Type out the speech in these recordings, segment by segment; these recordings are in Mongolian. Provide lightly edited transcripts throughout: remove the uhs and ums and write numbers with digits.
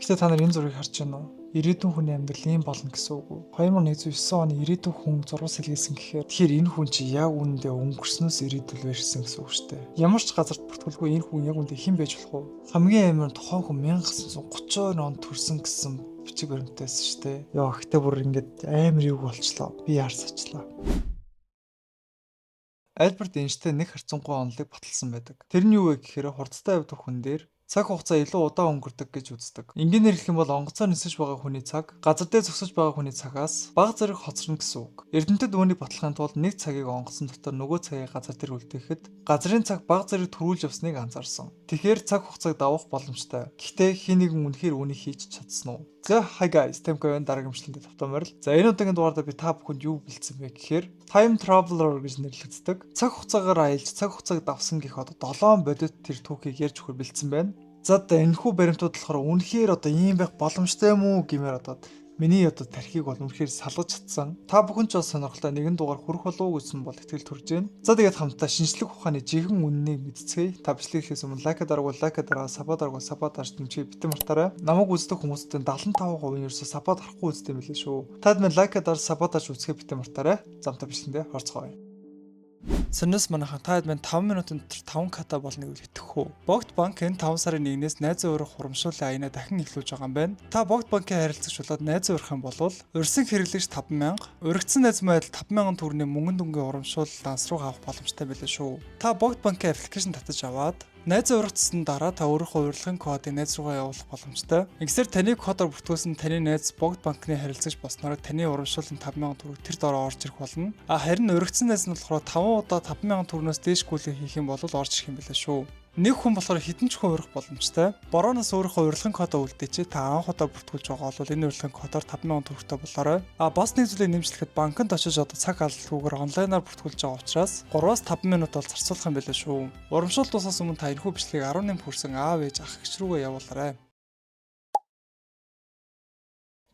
Гэхдээ та нар энэ зургийг харж байна уу? Ирээдүйн хүний амьдрал ийм болно гэсэн үг үү? 2109 оны ирээдүйн хүн зураг сэлгээсэн гэхээр, тэгэхээр энэ хүн чи яг үүндээ өнгөрснөөс ирээдүйд ирсэн гэсэн үг шүү дээ. Ямар ч газарт бүртгэлгүй энэ хүн яг үүндээ хэн байж болох вэ? Хамгийн амар нь тухайн хүн 1932 онд төрсэн гэсэн бичиг баримтайсэн шүү дээ. Йоо, гэхдээ бүр ингээд амар юу болчлоо. Би яарсачлаа. Альберт Эйнштейн нэг харьцангуй онолыг баталсан байдаг. Тэр нь юу вэ гэхээр хурдтай явдаг хүн дээр цаг хугацаа илүү удаан өнгөрдөг гэж үздэг. Энгийнээр хэлэх юм бол онгоцоор нисэж байгаа хүний цаг газар дээр зогсож байгаа хүний цагаас бага зэрэг хоцорно гэсэн үг. Эрдэмтэд үүнийг батлахын тулд нэг цагийг онгоцон дотор, нөгөө цагийг газар дээр үлдээхэд газрын цаг бага зэрэг түрүүлж явсныг анзаарсан. Тэгэхээр цаг хугацааг давах боломжтой. Гэхдээ хэн нэгэн үнэхээр үүнийг хийж чадсан уу? За, hi guys, Temco байна, дараагийн бичлэгэнд тавтай морил. За, энэ удаагийн дугаардаа би та бүхэнд юу бэлдсэн бэ гэхээр time traveler гэж нэрлэгддэг. Цаг хугацаагаар аялж, цаг хугацааг давсан гэх одоо 7 бодит тэр түүхийг ярьж өгөхөр бэлдсэн байна. За, одоо энэхүү баримтууд болохоор үнэхээр одоо ийм байх боломжтой юм уу гэмээр одоо миний одоо тархийг бол үнэхээр салгаж чадсан. Та бүхэн ч бас сонирхолтой нэгэн дугаар хүрэх болов уу гэсэн бол итгэл төрж байна. За, тэгээд хамтдаа шинжлэх ухааны жинхэнэ үнэнийг мэдцгээе. Та бичлэг хийхээс өмнө like дараагүй like дараа, sub дараагүй sub дарж дэмжихээ битгий мартаарай. Намайг үздэг хүмүүсийн 75% нь ерөөсөө sub дарахгүй үздэг юм билээ шүү. Таад минь like дарж, sub дарж үзэхээ битгий мартаарай. Замтай бичлэгэндээ орцгоё. Сэрнэс манайхан, та хэд маань 5 минутын дотор 5 K-тай болно гэвэл итгэх үү? Богд банк энэ 5 сарын 1-ээс найзаа урих урамшууллын аянаа дахин эхлүүлж байгаа юм байна. Та Богд банкын харилцагч болоод найзаа урих юм бол урьсан хэрэглэгч 5000, уригдсан найз байдал 5000 төгрөгийн мөнгөн дүнгийн урамшуул данс руу авах боломжтой байлаа шүү. Та Богд банкын application татаж аваад найзаа уригдсан дараа та өөрийнхөө урилгын кодыг найз руугаа явуулах боломжтой. Ингэсээр таны кодоор бүртгүүлсэн таны найз Богд банкны харилцагч болсноор таны урамшууллын 5000 төгрөг тэр дороо орж ирэх болно. А харин уригдсан найз нь болохоор 5 удаа 5000 төгрөгнөөс дээш гүйлгээ хийх юм бол орж ирэх юм билээ шүү. Нэг хүн болохоор хэдэн ч хүн урих боломжтой. Борооноос өөрийнхөө урилгын кодоо үлдээч, та анх удаа бүртгүүлж байгаа бол энэ урилгын кодоор 5000 төгрөгтэй болоорой. А бас нэг зүйлийг нэмжлэхэд банкнд очиж одоо цаг алдалгүйгээр онлайнаар бүртгүүлж байгаа учраас 3-5 минут бол зарцуулах юм билээ шүү. Урамшуул дуусахаас өмнө та энэхүү бичлэгийг 18 хүрсэн аав ээж, ах эгч рүүгээ явуулаарай.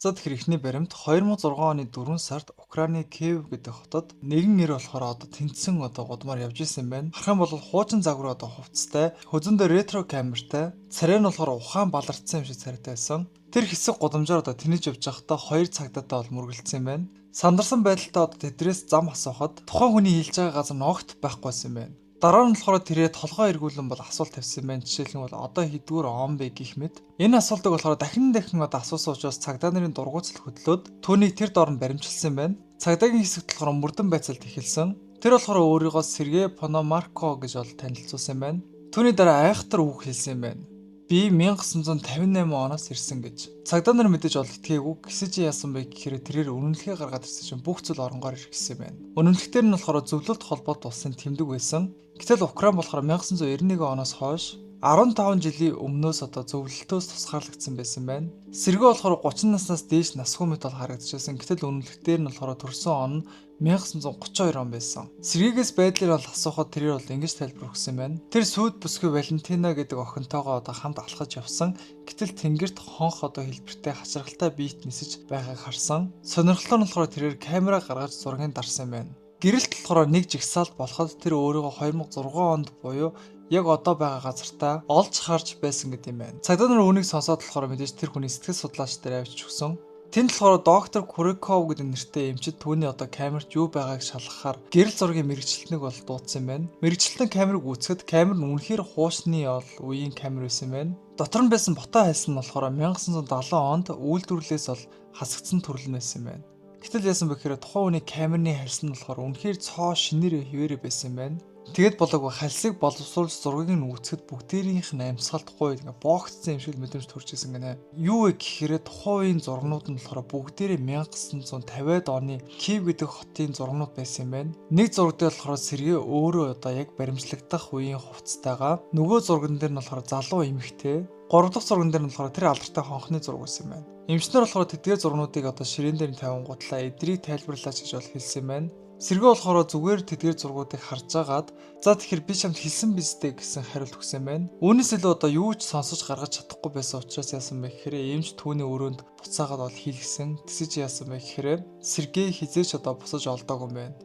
За, тэгэхээр эхний баримт: 2006 оны 4 сард Украины Киев гэдэг хотод нэгэн эр болохоор одоо тэнцсэн одоо гудмаар явж исэн юм байна. Харах юм бол хуучин загвар одоо хувцастай, хөгзөндөө ретро камертай, царай нь болохоор ухаан балардсан юм шиг царайтай байсан. Тэр хэсэг гудамжаар одоо тэнэж явж байхдаа хоёр цагдаатай бол мөргөлдсөн юм байна. Сандарсан байдалтай одоо тэдрээс зам асуухад тухайн хүний хэлж байгаа газар нь огт байхгүйсэн юм байна. Дараа нь болохоор тэрээ толгой эргүүлэн бол асуулт тавьсан байна. Жишээлх нь бол одоо хэддүгээр он бэ гэх мэт. Энэ асуултыг болохоор дахин дахин одоо асуусан учраас цагдаа нарын дургуутсал хөдлөөд түүнийг тэр дор нь баримчилсан байна. Цагдаагийн хэсэгт болохоор мөрдөн байцаалт эхэлсэн. Тэр болохоор өөрийгөө Сергей Пономарко гэж бол танилцуулсан юм байна. Түүний дараа айхтар үг хэлсэн юм байна. Би 1958 оноос ирсэн гэж. Цагдаа нар мэдээж ол итгээгүй. Гэсэн чи яасан бэ гэхээр тэрээр үнэмлэхээ гаргаад ирсэн чинь бүх зүйл оронгоор ирэх юм байна. Үнэмлэхтэр нь болохоор зөвлөлт холбоот улсын тэмдэг байсан. Гэтэл Украин болохоор 1991 оноос хойш 15 жилийн өмнөөс одоо зөвлөлтөөс тусгаарлагдсан байсан байна. Сэргээ болохоор 30 наснаас дээш насгүй мэт бол харагдчихсан. Гэтэл үнэмлэхтэр нь болохоор төрсөн он нь 1932 он байсан. Сэргээгээс байдлыг бол асуухад тэрээр бол ингэж тайлбар өгсөн байна. Тэр сүйд бүсгүй Валентина гэдэг охинтойгоо одоо хамт алхаж явсан. Гэтэл тэнгэрт хонх одоо хэлбэртэй хачирхалтай биет нисэж байгааг харсан. Сонирхолтой нь болохоор тэрээр камера гаргаж зургийг дарсан юм байна. Гэрэлт болохоор нэг жагсаалт болоход тэр өөрийгөө 2006 онд буюу яг одоо байгаа газартаа олж харж байсан гэдэг юм байна. Цагдаа нар үүнийг сонсоод болохоор мэдээж тэр хүний сэтгэл судлаач дээр авчиж өгсөн. Тэнд болохоор доктор Куриков гэдэг нэртэй эмчид түүний одоо камерт юу байгааг шалгахаар гэрэл зургийн мэргэжилтнийг бол дуудсан юм байна. Мэргэжилтэн камерыг үзэхэд камер нь үнэхээр хуучны бол үеийн камер байсан юм байна. Дотор нь байсан ботоо хальс нь болохоор 1970 онд үйлдвэрлэлээс бол хасагдсан төрөл нь байсан юм байна. Гэтэл яасан бэ гэхээр тухайн үеийн камерны хальс нь болохоор үнэхээр цоо шинээр хэвээрээ байсан юм байна. Тэгээд болоогүй, хальсыг боловсруулж зургийг нь үзэхэд бүгдээрийнх нь амьсгалд гоё ингээ боогдсон юм шиг мэдрэмж төрж исэн гинэ. Юу вэ гэхээр тухайн үеийн зургнууд нь болохоор бүгдээрээ 1950-ад оны Киев гэдэг хотын зургнууд байсан юм байна. Нэг зураг дээр болохоор Сергей өөрөө одоо яг баримтлагдах үеийн хувцастайгаа, нөгөө зурган дээр нь болохоор залуу эмэгтэй, гурав дахь зурган дээр нь болохоор тэр алдартай хонхны зураг байсан юм байна. Эмчнэр болохоор тэдгээр зургнуудыг одоо ширээн дээр нь тавингуутлаа эдрийг тайлбарлаач гэж бол хэлсэн юм байна. Сэргээ болохоор зүгээр тэдгээр зургуудыг харж агаад "За, тэгэхээр би чамд хэлсэн биз дээ" гэсэн хариулт өгсөн байна. Үүнээс илүү одоо юу ч сонсож гаргаж чадахгүй байсан учраас яасан бэ гэхээр эмч түүний өрөөнд буцаагаад бол хийлгэсэн. Тэсэж яасан бэ гэхээр Сергей хэзээ ч одоо босож олдоогүй юм байна.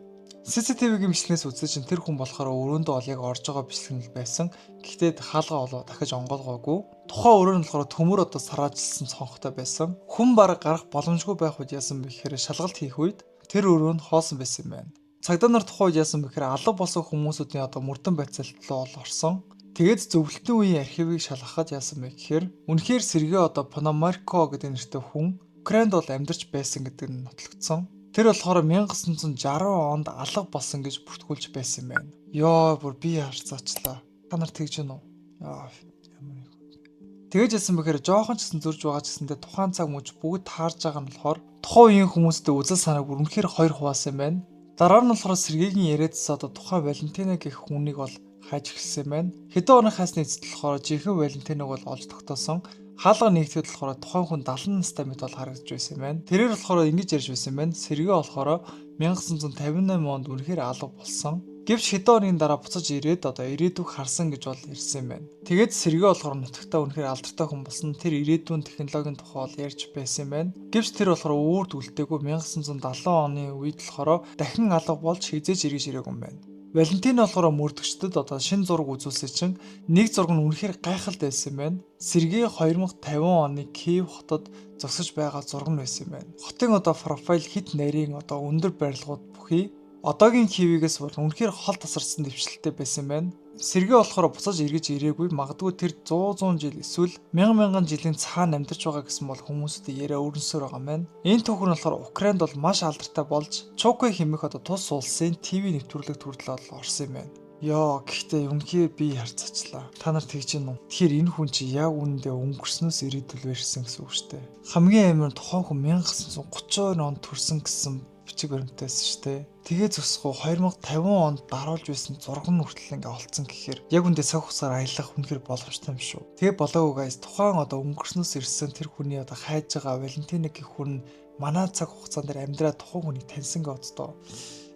CCTV-гийн бичлэгнээс үзсэн чинь тэр хүн болохоор өрөөндөө бол яг орж байгаа бичлэг нь л байсан. Гэхдээ хаалгаа бол дахиж онгойлгоогүй. Тухайн өрөө нь болохоор төмөр одоо сараажлсан цонхтой байсан. Хүн бараг гарах боломжгүй байх үед яасан бэ гэхээр шалгалт хийх үед тэр өрөө нь хоосон байсан юм байна. Цагдаа нар тухайн үед яасан бэ гэхээр алга болсон хүмүүсүүдийн одоо мөрдөн байцаалт руу бол орсон. Тэгээд зөвлөлтийн үеийн архивыг шалгахад яасан бэ гэхээр үнэхээр Сергей одоо Пономарко гэдэг нэртэй хүн Украинд бол амьдарч байсан гэдэг нь нотлогдсон. Тэр болохоор 1960 онд алга болсон гэж бүртгүүлж байсан юм байна. Йоо, бүр би харцаачлаа. Та нар тэгж гэнэ үү? Яа, ямар нэг. Тэгэж яасан бэхээр жоохон ч гэсэн зөрж байгаа ч гэсэндээ тухайн цаг мөч бүгд таарж байгаа нь болохоор тухайн үеийн хүмүүстэй үзэл санааг бүр үнэхээр хоёр хуваасан юм байна. Дараа нь болохоор Сергейгийн яриадсан одоо тухайн Валентина гэх хүнийг бол хайж эхэлсэн юм байна. Хэдэн оны хайсны эцэст болохоор жинхэнэ Валентиныг бол олж тогтоосон. Хаалга нэгтгэхэд болохоор тухайн хүн 70 настай мэт бол харагдаж байсан юм байна. Тэрээр болохоор ингэж ярьж байсан юм байна. Сергей болохоор 1958 онд үнэхээр алга болсон. Гэвч хэдэн оны дараа буцаж ирээд одоо ирээдүйг харсан гэж бол ирсэн юм байна. Тэгээд Сергей болохоор нутагтаа үнэхээр алдартай хүн болсон. Тэр ирээдүйн технологийн тухай бол ярьж байсан юм байна. Гэвч тэр болохоор үүрд үлдээгүй 1970 оны үед болохоор дахин алга болж хэзээ ч эргэж ирээгүй юм байна. Валентин болохоор мөрдөгчдөд одоо шинэ зураг үзүүлсэн чинь нэг зураг нь үнэхээр гайхалтай байсан юм байна. Сергей 2050 оны Киев хотод зогсож байгаа зураг нь байсан юм байна. Хотын одоо профайл хэт нарийн одоо өндөр барилгууд бүхий одоогийн Киевигээс бол үнэхээр хол тасарсан дэвшилттэй байсан юм байна. Сергей болохоор буцаж эргэж ирээгүй, магадгүй тэр 100 100 жил эсвэл мянган мянган жилийн цаана амьдарч байгаа гэсэн бол хүмүүсийн яриа өрнөсөөр байгаа юм байна. Энэ түүх нь болохоор Украинд бол маш алдартай болж Чукwe хэмээх одоо тус улсын ТV нэвтрүүлэг хүртэл бол орсон юм байна. Йоо, гэхдээ үнэхээр би харцаачлаа. Та нар тэгж гин үү? Тэгэхээр энэ хүн чи яг үүндээ өнгөрснөөс ирээдүл ирсэн гэсэн үг шүү дээ. Хамгийн амар нь тухайн хүн 1932 онд төрсэн гэсэн бичиг баримтайсэн шүү дээ. Тэгээ зөксгөө 2050 онд даруулж байсан зураг нь хүртэл ингээ олцсон гэхээр яг үндэ цаг хугацаар аялах үнэхээр боломжтой юм шүү. Тэгээ болоогүй, guys, тухайн одоо өнгөрснөөс ирсэн тэр хүний одоо хайж байгаа Валентина гэх хүн манай цаг хугацаан дээр амьдраа тухайн хүнийг таньсан гэж боддоо.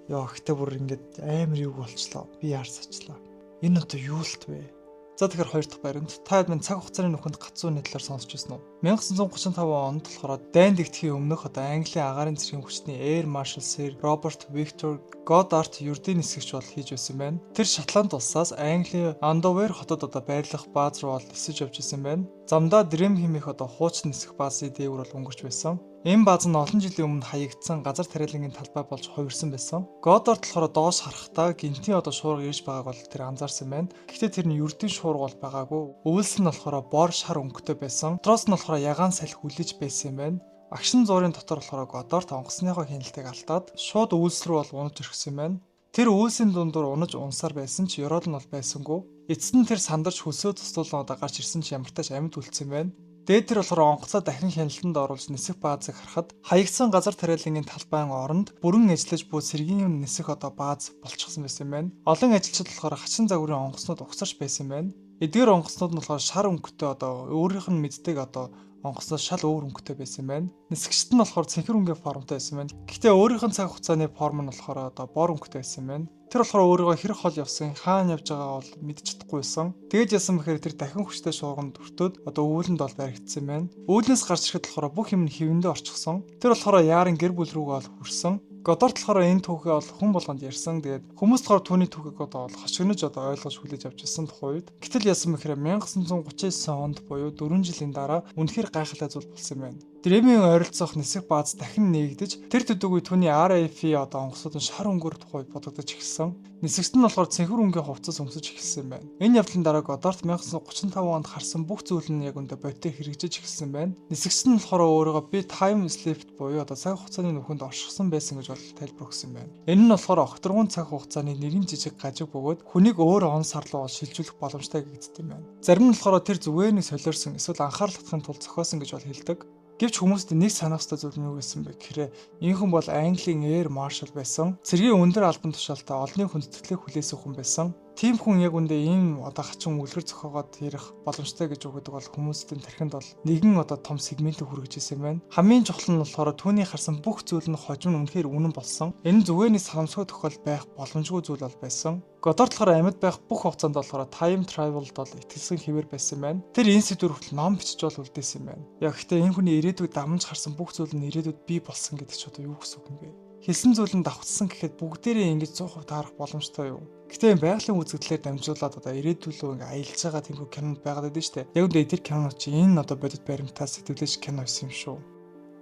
Йоо, гэтээ бүр ингээд амар юг болчлоо. Би яарсачлаа. Энэ одоо юу л вэ? За, тэгэхээр хоёр дахь баримт, та минь цаг хугацааны нүхэнд гацсан үний талаар сонсч байсан уу? 1935 онд болохоор дайн дэгдэхийн өмнөх одоо Английн агаарын цэргийн хүчний Air Marshal Sir Robert Victor Goddard ердийн нисгэгч бол хийж байсан байна. Тэр Шотланд улсаас Английн Andover хотод одоо байрлах бааз руу бол нисэж явж исэн байна. Замдаа Dream хэмээх одоо хуучин нисэх баазын дээгүүр бол өнгөрч байсан. Энэ бааз нь олон жилийн өмнө хаягдсан газар тариалангийн талбай болж хувирсан байсан. Годдард болохоор доош харахдаа гэнэтийн одоо шуурга ирж байгааг бол тэр анзаарсан байна. Гэхдээ тэр нь ердийн шуурга бол байгаагүй. Өвөлс нь болохоор бор шар өнгөтэй байсан. Дотроос нь болохоор ягаан салхи хүлээж байсан юм байна. Агшин зуурын дотор болохоор Годдард онгоцныхоо хяналтыг алдаад шууд үүлс рүү бол унаж орхисон юм байна. Тэр үйлсийн дундуур унаж унсаар байсан ч ёроол нь бол байсангүй. Эцэст нь тэр сандарч хөлсөө тусдуулан одоо гарч ирсэн ч ямартай ч амьд үлдсэн байна. Дээд тэр болохоор онгоцоо дахин хяналтанд оруулж нисэх баазыг харахад хаягдсан газар тариалангийн талбайн оронд бүрэн ажиллаж буй цэргийн нисэх одоо бааз болчихсон байсан юм байна. Олон ажилчид болохоор хачин загварын онгоцнууд угсарч байсан юм байна. Эдгээр онгоцнууд нь болохоор шар өнгөтэй, одоо өөрийнх нь мэддэг одоо онгоцноос шал өөр өнгөтэй байсан юм байна. Нисгчд нь болохоор цэнхэр өнгийн формтой байсан байна. Гэхдээ өөрийнх нь цаг хугацааны форм нь болохоор одоо бор өнгөтэй байсан юм байна. Тэр болохоор өөрийгөө хэр хол явсан, хаана явж байгааг бол мэдж чадахгүй байсан. Тэгэж ясан бэхээр тэр дахин хүчтэй шуурганд өртөөд одоо үүлэнд бол баригдсан юм байна. Үүлнээс гарч ирэхэд болохоор бүх юм нь хэвэндээ орчихсон. Тэр болохоор яаран гэр бүл рүүгээ бол хүрсэн. Годдард болохоор энэ түүхээ бол хүн болгонд ярьсан. Тэгээд хүмүүс болохоор түүний түүхийг одоо бол хошигнож одоо ойлгож хүлээж авч ирсэн тухай үед. Гэтэл яасан бэхээр 1939 онд буюу 4 жилийн дараа үнэхээр гайхалтай зүйл болсон юм байна. Дремийн ойролцоох нисэх бааз дахин нээгдэж, тэр төдийгүй түүний RAF одоо онгоцууд нь шар өнгөөр тухай бодогдож эхэлсэн. Нисэгчд нь болохоор цэнхэр өнгийн хувцас өмсөж эхэлсэн юм байна. Энэ явдлын дараа Годдард 1935 онд харсан бүх зүйл нь яг үндэ бодитоор хэрэгжиж эхэлсэн байна. Нисэгчд нь болохоор өөрийгөө би time slip буюу одоо цаг хугацааны нүхэнд оршихсан байсан гэж бол тайлбар өгсөн байна. Энэ нь болохоор огторгуйн цаг хугацааны нэгэн жижиг гажиг бөгөөд хүнийг өөр он сар руу шилжүүлэх боломжтой гэгддэг юм байна. Зарим нь болохоор тэр зүгээр нэг солиорсон эсвэл анхаарал татахын тулд зохиосон гэж бол хэлдэг. Гэвч хүмүүст нэг санах ёстой зүйл нь юу байсан бэ гэхээр энэ хүн бол Английн Air Marshal байсан. Цэргийн өндөр албан тушаалтай, олонний хүндэтгэлийг хүлээсэн хүн байсан. Тийм хүн яг үндэ ийм одоо хачин үлгэр зохиогоод ярих боломжтой гэж өгдөг бол хүмүүсийн тархинд бол нэгэн одоо том сегментийг хүргэж ирсэн юм байна. Хамгийн чухал нь болохоор түүний харсан бүх зүйл нь хожим нь үнэхээр үнэн болсон. Энэ зүгээр нэг санамсаргүй тохиол байх боломжгүй зүйл бол байсан. Годдард болохоор амьд байх бүх хугацаанд болохоор time travel-д бол итгэлсэн хэвээр байсан юм байна. Тэр энэ сэдвээр хүртэл ном бичиж бол үлдээсэн юм байна. Яг гэхдээ энэ хүний ирээдүйг дамж харсан бүх зүйл нь ирээдүйд бий болсон гэдэг чи одоо юу гэсэн үг юм бэ? Хэлсэн зүйл нь давхцсан гэхэд бүгдээрээ ингэж 100% таарах боломжтой юу? Гэтэ энэ байгалийн үзэгдлээр дамжуулаад одоо ирээдүйлөө ингээ аялж байгаа тиймэрхүү кинонд байгаад байдаг шүү дээ. Яг үндэ тэр кинонууд чи энэ одоо бодит баримтаас сэтгэлж кино байсан юм шүү.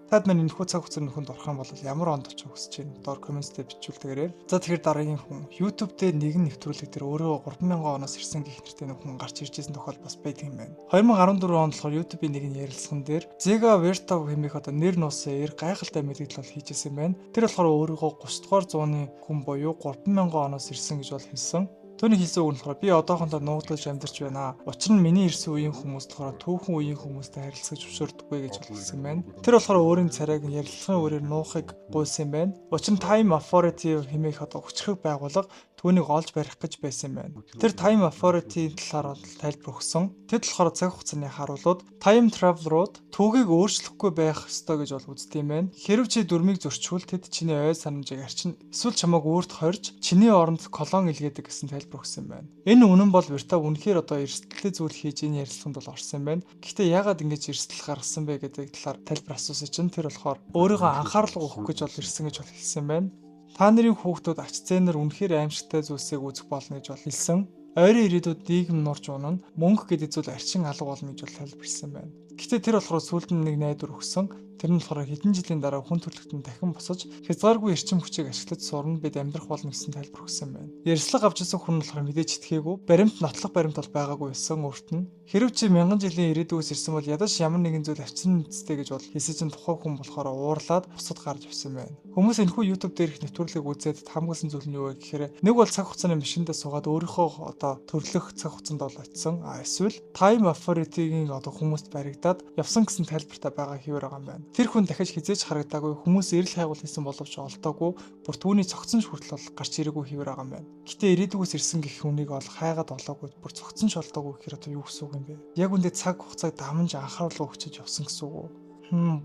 Таад маань энэхүү цаг хугацааны нөхөнд орох юм бол ямар онд очих хүсэж байна? Доор коммент дээр бичүүлдэгээрэй. За, тэгэхээр дараагийн хүн, YouTube дээр нэгэн нэвтрүүлэг дээр өөрөө 3000 оноос ирсэн гэх нэртэй нэг хүн гарч ирж байсан тохиол бас байдаг юм байна. 2014 онд болохоор YouTube-ийн нэгэн ярилцлаган дээр Зега Вертов хэмээх одоо нэр нуусан эр гайхалтай мэдээлэл бол хийж исэн байна. Тэр болохоор өөрийгөө 30 дугаар зууны хүн буюу 3000 оноос ирсэн гэж бол хэлсэн. Түүний хэлсэн үг нь болохоор би одоохондоо нуугдаж амьдарч байна. Учир нь миний ирсэн үеийн хүмүүс болохоор түүхэн үеийн хүмүүстэй харилцаж зөвшөөрдөггүй гэж хэлсэн байна. Тэр болохоор өөрийн царайг ярилцлагын үеэр нуухыг гуйсан юм байна. Учир нь Time Authority хэмээх одоо хүчрхэг байгууллага түүнийг олж барих гэж байсан юм байна. Тэр Time Authority-ийн талаар бол тайлбар өгсөн. Тэд болохоор цаг хугацааны харуулууд, time traveler-ууд түүхийг өөрчлөхгүй байх ёстой гэж бол үздэг юм байна. Хэрв чи дүрмийг зөрчвөл тэд чиний ой санамжийг арчина. Эсвэл чамайг өөрт хорж, чиний оронд клон илгээдэг гэсэн тайлбар өгсөн юм байна. Энэ үнэн бол Вертав үнэхээр одоо эрсдэлтэй зүйл хийж энэ ярилцлаганд бол орсон юм байна. Гэхдээ яагаад ингэж эрсдэл гаргасан бэ гэдэг талаар тайлбар асуусан чинь тэр болохоор өөрийгөө анхаарал өгөх гэж бол ирсэн гэж бол хэлсэн юм байна. Та нарын хүүхдүүд ач зээнэр үнэхээр аимшигтай зүйлсийг үзэх болно гэж бол хэлсэн. Ойрын ирээдүйд нийгэм нурж унана, мөнгө гэдэг зүйл арчин алга болно гэж бол тайлбарласан байна. Гэхдээ тэр болохоор сүүлд нь нэг найдвар өгсөн. Тэр нь болохоор хэдэн жилийн дараа хүн төрөлхтөн дахин босож, хязгааргүй эрчим хүчийг ашиглаж сурна, бид амьдрах болно гэсэн тайлбар өгсөн байна. Ярилцлага авч ирсэн хүн нь болохоор мэдээж итгээгүй. Баримт, нотлох баримт бол байгаагүй байсан өөрт нь. Хэрв чи мянган жилийн ирээдүйгээс ирсэн бол ядаж ямар нэгэн зүйл авчирна үсттэй гэж бол хэлсэн чинь тухайн хүн болохоор уурлаад бусад гарч явсан байна. Хүмүүс энэхүү YouTube дээрх нэвтрүүлгийг үзээд таамагласан зүйл нь юу вэ гэхээр нэг бол цаг хугацааны машиндаа суугаад өөрийнхөө одоо төрлөх цаг хугацаанд бол очисон. А эсвэл Time Authority-гийн одоо хүмүүст баригдаад явсан гэсэн тайлбартай байгаа хэвээр байгаа юм байна. Тэр хүн дахиж хэзээ ч харагдаагүй, хүмүүс эрэл хайгуул хийсэн боловч олдоогүй, бүр түүний цогцсон ч хүртэл бол гарч ирээгүй хэвээр байгаа юм байна. Гэтэ ирээдүгээс ирсэн гэх хүнийг бол хайгаад олоогүй, бүр цогцсон ч олдоогүй гэхээр одоо юу гэсэн үг юм бэ? Яг үндэ цаг хугацааг дамж анхаарлаа өгчөж явсан гэсэн үг үү?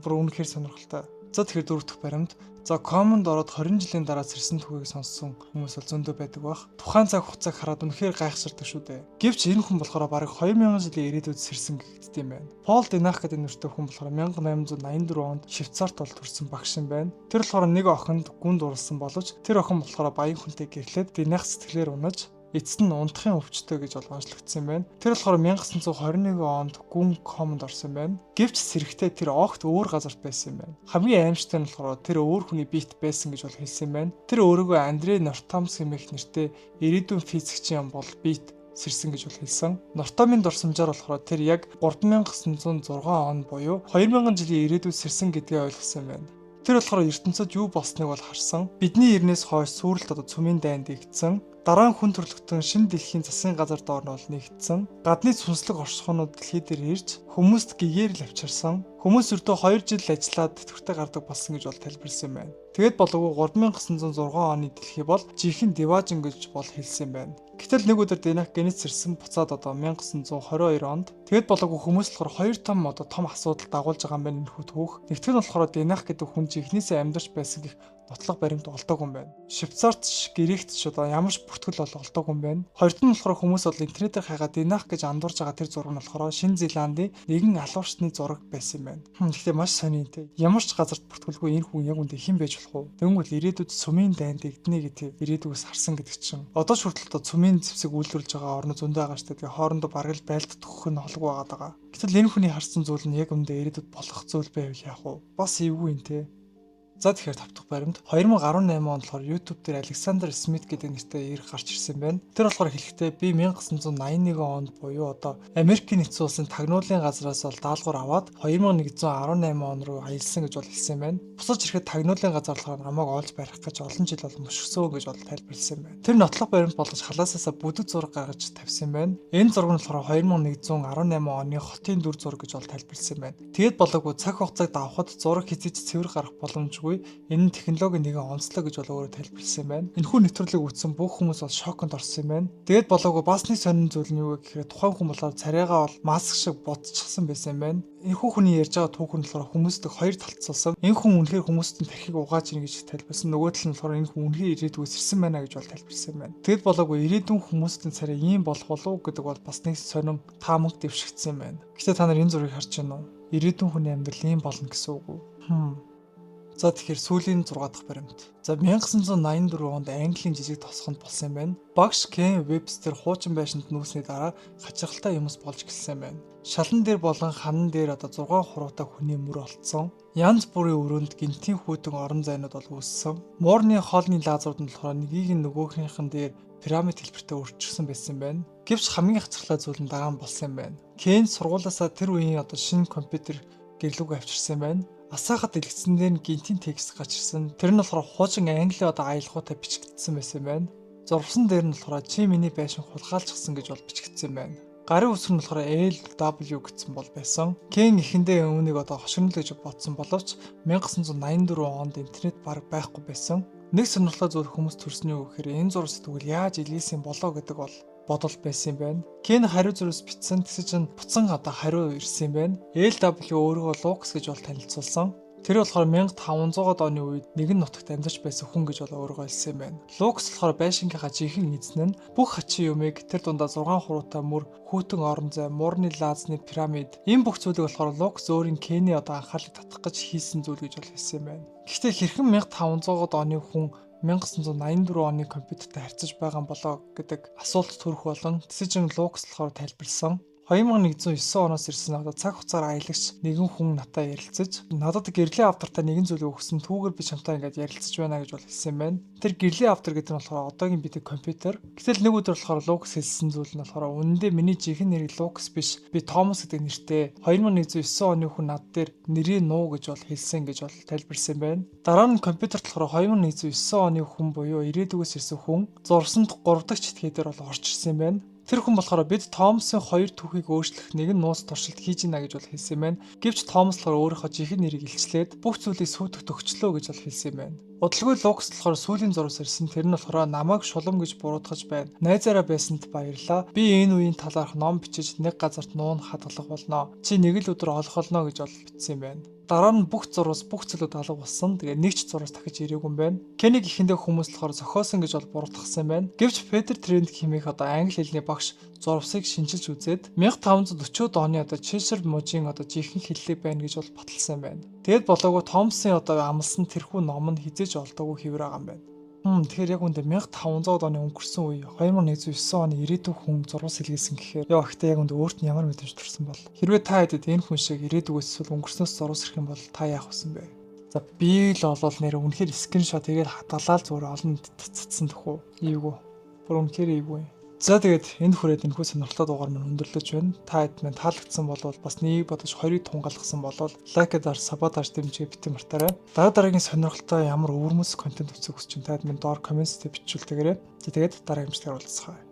Бүр үнэхээр сонирхолтой. За, тэгэхээр дөрөв дэх баримт. За, команд ороод 20 жилийн дараа сэрсэн түүхийг сонссон хүмүүс бол зөндөө байдаг бах. Тухайн цаг хугацааг хараад үнэхээр гайхширдаг шүү дээ. Гэвч энэ хүн болохоор бараг 2000 жилийн ирээдүйд сэрсэн гэгддэг юм байна. Пол Динах гэдэг нэртэй хүн болохоор 1884 онд Швейцарт бол төрсэн багш юм байна. Тэр болохоор нэг охинд гүнд дурлсан боловч тэр охин болохоор баян хүнтэй гэрлээд Динах сэтгэлээр унаж, эцэст нь унтахын өвчтөй гэж бол онцлогдсон юм байна. Тэр болохоор 1921 онд гүн команд орсон юм байна. Гэвч сэрэхдээ тэр огт өөр газарт байсан юм байна. Хамгийн аимшигтай нь болохоор тэр өөр хүний биет байсан гэж бол хэлсэн юм байна. Тэр өөрийгөө Андрей Нортомс хэмээх нэртэй ирээдүйн физикчийн бол биет сэрсэн гэж бол хэлсэн. Нортомын дурсамжаар болохоор тэр яг 3906 он буюу 2000 жилийн ирээдүйд сэрсэн гэдгээ ойлгосон юм байна. Тэр болохоор ертөнцид юу болсныг бол харсан. Бидний ирнээс хойш сүрэлт одоо цөмийн дайнд игдсэн. Дараа нь хүн төрөлхтөн шинэ дэлхийн засгийн газар доор нь бол нэгдсэн. Гадны сүнслэг оршихуйнууд дэлхий дээр ирж хүмүүст гэгээрэл авчирсан. Хүмүүс өртөө 2 жил ажиллаад тэтгэвртэй гардаг болсон гэж бол тайлбарласан юм байна. Тэгээд боловгүй 3906 оны дэлхий бол жинхэнэ диваажин гэж бол хэлсэн юм байна. Гэтэл нэг өдөр Дэнах гэнэт сэрсэн, буцаад одоо 1922 онд. Тэгээд болоогүй хүмүүс болохоор хоёр том одоо том асуудал дагуулж байгаа юм байна энэхүү түүх. Нэгдүгээр нь болохоор Дэнах гэдэг хүн жинхнээсээ амьдарч байсан гэх нотлох баримт олдоогүй юм байна. Швейцарт ч, Грект ч одоо ямар ч бүртгэл бол олдоогүй юм байна. Хоёрт нь болохоор хүмүүс бол интернетээр хайгаад Дэнах гэж андуурж байгаа тэр зураг нь болохоор Шинэ Зеландын нэгэн алуурчны зураг байсан юм байна. Гэхдээ маш сони те. Ямар ч газарт бүртгэлгүй энэ хүн яг үндэ хэн байж болох вэ? Тэнгүүл ирээдүйд цөмийн дайнд игднэ гэдгийг ирээдүгээс харсан гэдэг чинь. Одоо ч хүртэл одоо цөмийн зэвсэг үйлдвэрлэж байгаа орнууд зөндөө байгаа шүү дээ. Тэгээ хоорондоо бараг л байлдах нь холгүй байгаа даа. Гэтэл энэ хүний харсан зүйл нь яг үндэ ирээдүйд болох зүйл байвал яах вэ? Бас эвгүй юм те. За, тэгэхээр тав дахь баримт, 2018 онд болохоор YouTube дээр Александр Смит гэдэг нэртэй эр гарч ирсэн байна. Тэр болохоор хэлэхдээ би 1981 онд буюу одоо Америкийн нэгдсэн улсын тагнуулын газраас бол даалгавар аваад 2118 он руу аялсан гэж бол хэлсэн байна. Буцаж ирэхэд тагнуулын газар болохоор намайг олж барих гэж олон жил бол мөшгсөн гэж бол тайлбарласан байна. Тэр нотлох баримт болгож халаасаасаа бүдэг зураг гаргаж тавьсан байна. Энэ зураг нь болохоор 2118 оны хотын дүр зураг гэж бол тайлбарласан байна. Тэгээд болоогүй цаг хугацааг давхад зураг хэзээ ч цэвэр гарах боломжгүй, энэ нь технологийн нэгэн онцлог гэж бол өөрөө тайлбарласан байна. Энэхүү нэвтрүүлгийг үзсэн бүх хүмүүс бол шоконд орсон юм байна. Тэгээд болоогүй бас нэг сонин зүйл нь юу вэ гэхээр тухайн хүн болохоор царайгаа бол маск шиг будчихсан байсан юм байна. Энэхүү хүний ярьж байгаа түүх нь болохоор хүмүүст хоёр талцсан. Энэ хүн үнэхээр хүмүүст нь тархийг угааж ийн гэж тайлбарласан. Нөгөө тал нь болохоор энэ хүн үнэхээр ирээдүйгээс ирсэн байна гэж бол тайлбарласан юм байна. Тэгэд болоогүй ирээдүйн хүмүүсийн царай ийм болох болов уу гэдэг бол бас нэг сонин таамаг дэвшигдсэн байна. Гэхдээ та нар энэ зургийг харж байна уу? Ирээдүйн хүний амьдрал ийм болно гэсэн үг үү? За, тэгэхээр сүүлийн 6 дахь баримт. За, 1984 онд Английн жижиг тосгонд болсон юм байна. Багш Кен Вебстер хуучин байшинд нүүсний дараа хачирхалтай юмс болж эхэлсэн байна. Шалан дээр болон ханан дээр одоо 6 хуруутай хүний мөр олдсон. Янз бүрийн өрөөнд гэнэтийн хүйтэн орон зайнууд бол үүссэн. Муурны хоолны лаазрууд нь болохоор нэгийг нь нөгөөхнийхэн дээр пирамид хэлбэртэй өрчсөн байсан байна. Гэвч хамгийн хачирхалтай зүйл нь дараа нь болсон юм байна. Кен сургуулиасаа тэр үеийн одоо шинэ компьютер гэр лүүгээ авчирсан байна. Асаахад дэлгэцэн дээр нь гэнэтийн текст гарч ирсэн. Тэр нь болохоор хуучин англи одоо аялгаутай бичигдсэн байсан байна. Зурвасан дээр нь болохоор "Чи миний байшин хулгайлчихсан" гэж бол бичигдсэн байна. Гарын үсэг нь болохоор LW гэсэн бол байсан. Кен эхэндээ үүнийг одоо хошигнол гэж бодсон боловч 1984 онд интернет бараг байхгүй байсан. Нэг сонирхолтой зүйл хүмүүс төрсөн юу гэхээр энэ зурвас тэгвэл яаж илгээсэн болоо гэдэг бол бодол байсан юм байна. Кен хариу зурвас бичсэн, тэгсэн чинь буцан одоо хариу ирсэн юм байна. LW өөрийгөө Лукас гэж бол танилцуулсан. Тэр болохоор 1500-аад оны үед нэгэн нутагт амьдарч байсан хүн гэж бол өөрийгөө хэлсэн юм байна. Лукас болохоор байшингийнхаа жинхэнэ эзэн нь бүх хачин юмыг, тэр дундаа 6 хуруутай мөр, хүйтэн орон зай, муурны лаазны пирамид, энэ бүх зүйлийг болохоор Лукас өөрийн Кений одоо анхаарлыг татах гэж хийсэн зүйл гэж бол хэлсэн юм байна. Гэхдээ хэрхэн 1500-аад оны хүн 1984 оны компьютертэй харьцаж байгаа юм болоо гэдэг асуулт төрөх болон тэсэж чинь Лукас болохоор тайлбарлсан. 2109 оноос ирсэн одоо цаг хугацаар аялагч нэгэн хүн надад ярилцаж, надад гэрлийн авдартай нэгэн зүйлийг өгсөн, түүгээр би чамтай ингээд ярилцаж байна гэж бол хэлсэн юм байна. Тэр гэрлийн авдар гэдэг нь болохоор одоогийн бидний компьютер. Гэтэл нэг өдөр болохоор Лукас хэлсэн зүйл нь болохоор үнэндээ миний жинхэнэ нэрийг Лукас биш, би Томас гэдэг нэртэй, 2109 оны хүн над дээр нэрийг нуу гэж бол хэлсэн гэж бол тайлбарсан байна. Дараа нь компьютерт болохоор 2109 оны хүн буюу ирээдүгөөс ирсэн хүн зурсанд 3 дахь читгэе дээр бол орж ирсэн юм байна. Тэр хүн болохоор бид Томасын хоёр түүхийг өөрчлөх нэгэн нууц туршилт хийж гинэ гэж бол хэлсэн юм байна. Гэвч Томас болохоор өөрийнхөө жинхэнэ нэрийг илчлээд бүх зүйлийг сүйтгэх төгчлөө гэж бол хэлсэн юм байна. Удалгүй Лукас болохоор сүүлийн зурвас ирсэн. Тэр нь болохоор "Намайг шулам гэж буруутгаж байна. Найзаараа байсанд баярлалаа. Би энэ үеийн талаарх ном бичиж нэг газарт нуун хадгалах болно. Чи нэг л өдөр олох болно" гэж бол бичсэн юм байна. Дараа нь бүх зурвас, бүх зүйлүүд алга болсон. Тэгээ нэг ч зурвас дахиж ирээгүй юм байна. Кенийг эхэндээ хүмүүс болохоор зохиосон гэж бол буруутгасан байна. Гэвч Петер Тренд хэмээх одоо англи хэлний багш зурвасыг шинчилж үзээд 1540 оны одоо Чешир мужийн одоо жинхэнэ хэллэг байна гэж бол баталсан байна. Тэгэд болоогүй Томсын одоо амласан тэрхүү ном нь хэзээ ч олдоогүй хэвээр байгаа юм байна. Тэгэхээр яг үүндээ 1500 оны өнгөрсөн үе, 2109 оны ирээдүйн хүн зурвас илгээсэн гэхээр яа гэхдээ яг үүндээ өөрт нь ямар мэдрэмж төрсэн бол? Хэрвээ та хэдэд энэ хүн шиг ирээдүгөөс эсвэл өнгөрснөөс зурвас ирэх юм бол та яах вэ бэ? За, би л болвол нэр үнэхээр screenshot хийгээд хадгалаад зүгээр олон цацсан төхөө. Ийгүү. Бүр үнэхээр ийгүү. За, тэгээд энд хүрээд энэхүү сонирхолтой дугаар маань өндөрлөж байна. Та хэд маань таалагдсан бол, бас нэг бодож хоёрыг тунгаалгасан бол like дар, sub дарж дэмжиж битгий мартаарай. Дараа дараагийн сонирхолтой ямар өвөрмөц контент үзэх хүсч байна, та хэд маань доор comments дээр бичүүлтэгээрэй. За, тэгээд дараагийн бичлэгээр уулзцгаая.